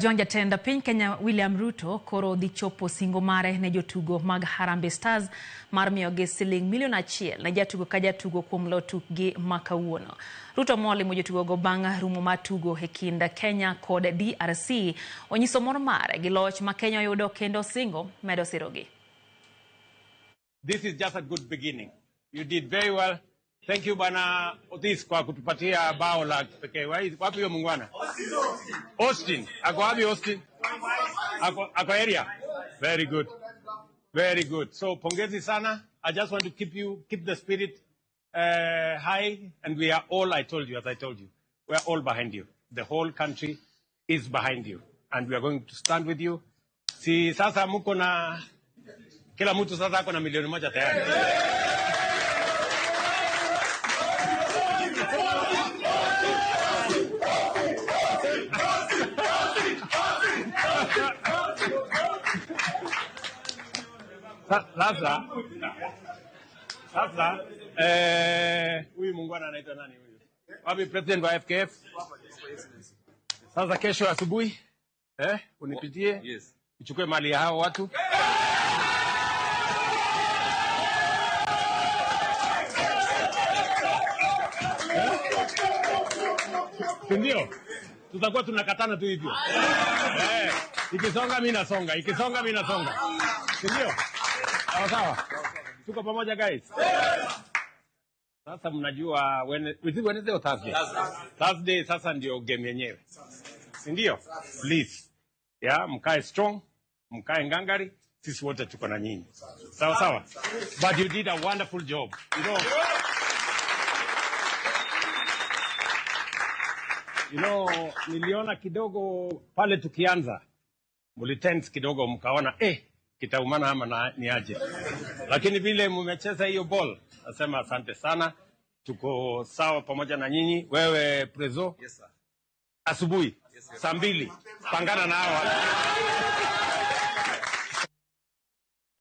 Jatend piny Kenya William Ruto koro dhi chopo singo mare ne jotugo mag Harambee Stars mar miyogi siling milion 1 ne jatugo ka jatugo kuom lo tukgi ma kawuono. Ruto molimo jotugogo bang' rumo mar tugo e kind Kenya kod DRC onyiso mor mare gi loch ma Kenya oyudo kendo singo medo sirogi. This is just a good beginning. You did very well. Thank you Bwana Otis kwa kutupatia bao la pekee. Wapi huyo muungwana? Austin. Ako wapi Austin? Ako area. Very good. Very good. So pongezi sana. I just want to keep the spirit high, and we are all, I told you, as I told you, we are all behind you. The whole country is behind you, and we are going to stand with you. Si sasa muko na kila mtu sasa ako na milioni 1 tayari. Sasa huyu muungwana anaitwa nani huyu? Wapi president wa FKF? Sasa kesho asubuhi unipitie. Yes. Uchukue mali ya hao watu. Ndio. Tutakuwa tunakatana tu hivyo. Ikisonga mimi nasonga, ikisonga mimi nasonga. Ndio. Sawa sawa. Tuko pamoja guys. Sasa mnajua Wednesday or Thursday? Thursday sasa ndio game yenyewe. Si ndio? Please. Yeah, mkae strong, mkae ngangari, sisi wote tuko na nyinyi. Sawa sawa. But you did a wonderful job. You know, niliona kidogo pale tukianza mlitense kidogo mkaona kitaumana ama na, ni aje. Lakini vile mmecheza hiyo ball, nasema asante sana. Tuko sawa pamoja na nyinyi. Wewe Prezo? Yes sir. Asubuhi Yes, sir. saa 2 pangana na hawa.